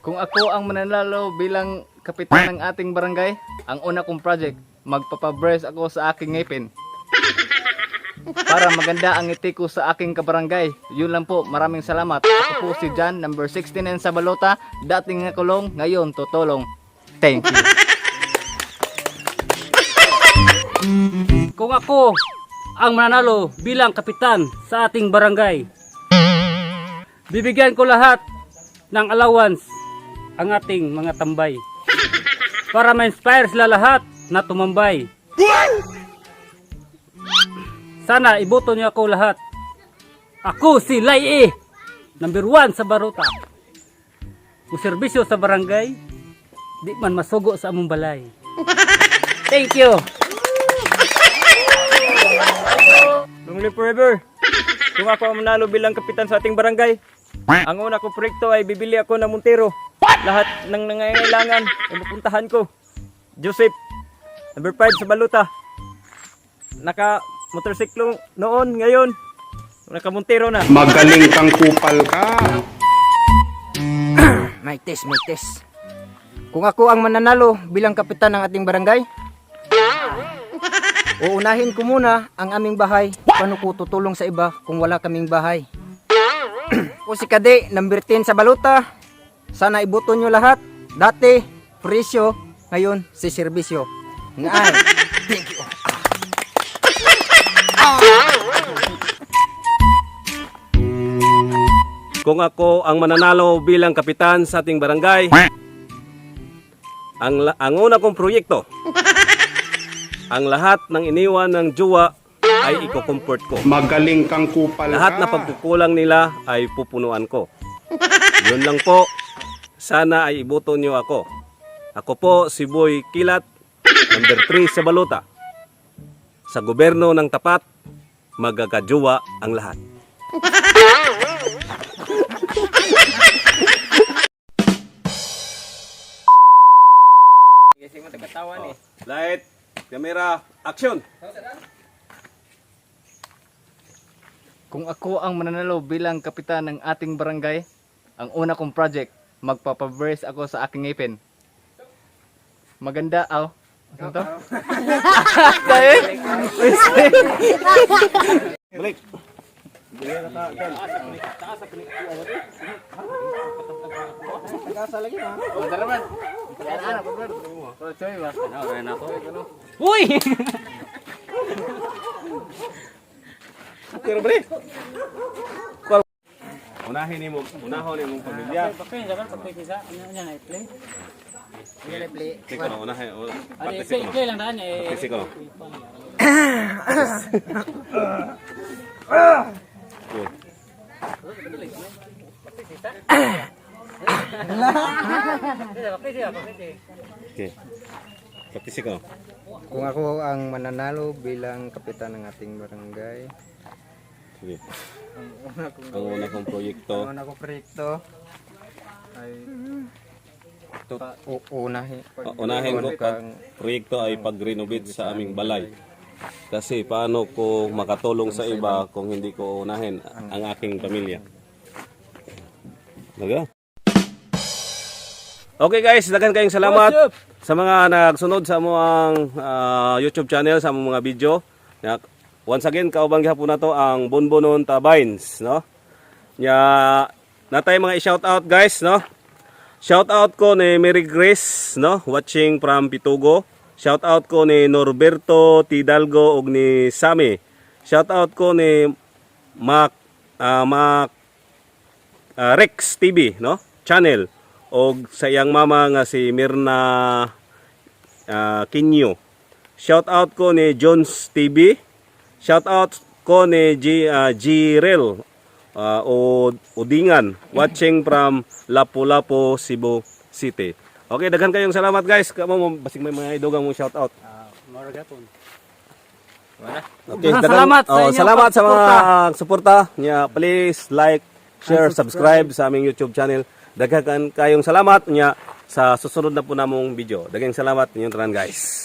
Kung ako ang mananalo bilang kapitan ng ating barangay, ang una kong project, magpapabrace ako sa aking ngipin. Para maganda ang ngiti ko sa aking kabarangay. Yun lang po, maraming salamat. Ako po si John, number 69 sa balota, dating nakulong, ngayon tutulong. Thank you. Kung ako ang mananalo bilang kapitan sa ating barangay, bibigyan ko lahat ng allowance ang ating mga tambay para ma-inspire sila lahat na tumambay. Sana iboto niyo ako lahat. Ako si Lai E, number 1 sa Baruta. Muserbisyo sa barangay, di man masugo sa among balay. Thank you. Long live forever! Kung ako ang manalo bilang kapitan sa ating barangay, ang una kong proyekto ay bibili ako ng Montero. Lahat ng nangangailangan ay mapuntahan ko. Joseph, number 5 sa Baluta. Naka motorsiklo noon, ngayon, naka Montero na. Magaling kang kupal ka. May test, may test. Kung ako ang mananalo bilang kapitan ng ating barangay, uunahin ko muna ang aming bahay. Paano ko tutulong sa iba kung wala kaming bahay? O si Kade, number 10 sa baluta. Sana iboto nyo lahat. Dati, presyo. Ngayon, si serbisyo. Ngaay. Thank you. Kung ako ang mananalo bilang kapitan sa ating barangay, ang una kong proyekto, ang lahat ng iniwan ng jowa ay iko-comfort ko. Magaling kang kupal Lahat ka. na pagkukulang nila ay pupunuan ko. Yun lang po. Sana ay iboto niyo ako. Ako po si Boy Kilat, number 3 sa Balota. Sa gobyerno ng tapat, magkakajowa ang lahat. Light, camera, action! Kung ako ang mananalo bilang kapitan ng ating barangay, ang una kong project, magpapabrace ako sa aking ngipin. Maganda, aw. Ano to? Balik! Uy! Pero balik! Unahin nimo, unahon nimong pamilya. Play, Play ko na, unahin. Practice ko na. play lang daan eh. Practice ko na. Good. Okay. Practice ko. Kung ako ang mananalo bilang kapitan ng ating barangay, Sige. Ang una kong proyekto. ang una kong proyekto ay uunahin. Unahin ko pag proyekto ay pag-renovate sa aming balay. Kasi paano ko makatulong sa iba kung hindi ko unahin ang aking pamilya. Naga? Okay guys, daghan kayong salamat sa mga nagsunod sa among YouTube channel, sa among mga video. Ya, once again, kaubang gihapon nato ang Bonbonon Tabines, no? Ya, natay mga i-shout out guys, no? Shout out ko ni Mary Grace, no? Watching from Pitugo. Shout out ko ni Norberto Tidalgo ug ni Sammy. Shout out ko ni Mac Mac Rex TV, no? Channel og sa iyang mama nga si Mirna Kinyo. Shout out ko ni Jones TV. Shout out ko ni G, Girel o Udingan watching from Lapu-Lapu, Cebu City. Okay, daghan kayong salamat guys. Kamo mo basig may mga idugang mong shout out. Okay, Daghang salamat sa oh, inyong salamat sa mga suporta. Nya, please like, share, subscribe sa aming YouTube channel. Daghan kayong salamat nya sa susunod na po namong video. Daghang salamat ninyong tanan guys.